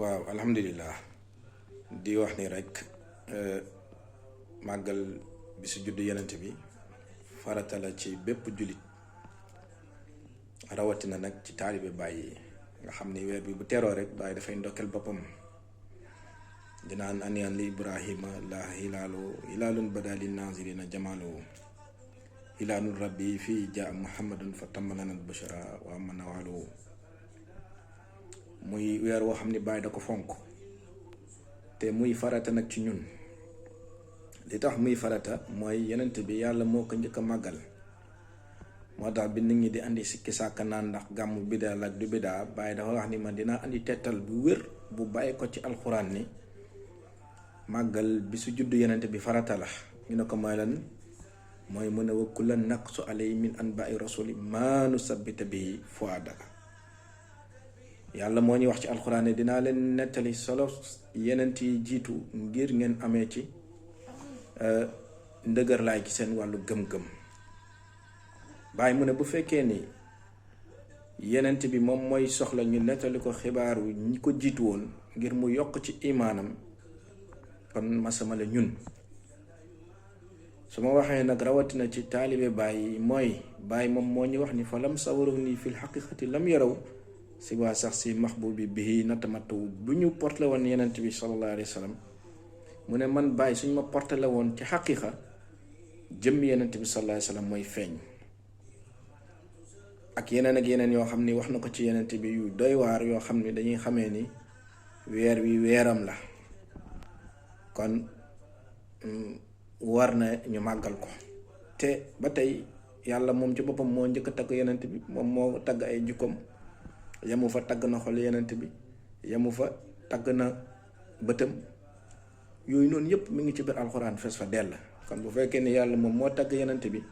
waaw alhamdulillah di wax ni rek màggal bisu juddu yenent bi farata la ci bépp julit rawatina nag ci taalibe bàyyi nga xam ni weer bi bu teroo rek bàyyi dafay ndokkel boppam dinaan aniyan li ibrahima la hilaalun bada li nazirina jamaalu hilaalun rabbi fii jaa muhammadun fa tammanana bushra wa manawalu muy weer woo xam ni bàyyi da ko fonk te muy farata nag ci ñun li tax muy farata mooy yenent bi yàlla moo ko njëkk a màggal moo tax bi nit ñi di andi sikki sàkka naan ndax gàmmu bidaa la ak du bidaa bàyyi dafa wax ni man dinaa andi tettal bu wér bu bàyyi ko ci alxuraan ni màggal bi su juddu yenent bi farata la ñu ne ko mooy lan mooy mën a wa kullan naqsu alay min anba'i rasuli maa nusabbita bihi fuadaka yàlla moo ñuy wax ci alxuraan ne dinaa leen nettali solo yenent yi jiitu ngir ngeen amee ci ndëgër laay ci seen wàllu gëm-gëm bàyyi mu ne bu fekkee ni yenent bi moom mooy soxla ñu nettali ko xibaaru ñi ko jiitu woon ngir mu yokk ci imaanam kon masama la ñun su ma waxee nag rawatina ci taalibe bàyyi mooy bàyyi moom moo ñu wax ni fa lam sawaru ni fil xaqiqati lam yaraw si waa sax si maxbubi bihi natamatu bu ñu porté woon yenent bi sallallahu alayhi wa sallam mu ne man bàyyi suñ ma porté la woon ci xaqiqa jëm yenent bi sallallahu alayhi wa sallam mooy feeñ ak yeneen yoo xam ni wax na ko ci yenent bi yu doy waar yoo xam ni dañuy xamee ni weer wi weeram la kon war na ñu màggal ko te ba tey yàlla moom ci boppam moo njëkk a tagg yenent bi moom moo tagg ay jukkoom yamu fa tagg na xol yenent bi yamu fa tagg na bëtam yooyu noonu yëpp mi ngi ci biir alxuraan fees fa dell kon bu fekkee ni yàlla moom moo tagg yenent bi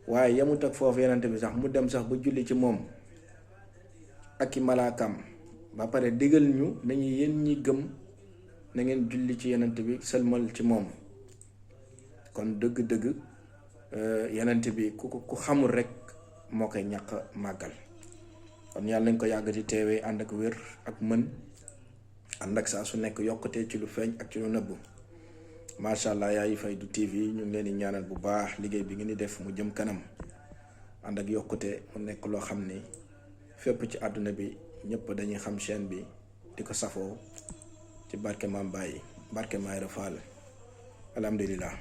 waaye yamut ak foofu yenent bi sax mu dem sax ba julli ci moom ak i malaakam ba pare digal ñu nañu yéen ñi gëm na ngeen julli ci yenent bi sëlmal ci moom kon dëgg-dëgg yenent bi ku xamul rek moo koy ñàkk màggal kon yàlla nañ ko yàgg di teewee ànd ak wér ak mën ànd ak saa su nekk yokkutee ci lu feeñ ak ci lu nëbbu macha allah Yaay Faydu TV ñu ngi leen di ñaanal bu baax liggéey bi ngeen di def mu jëm kanam ànd ak yokkute mu nekk loo xam ni fépp ci àdduna bi ñëpp dañuy xam chaîne bi di ko safoo ci barke Maam Baye barke Mayra Fall alhamdulillah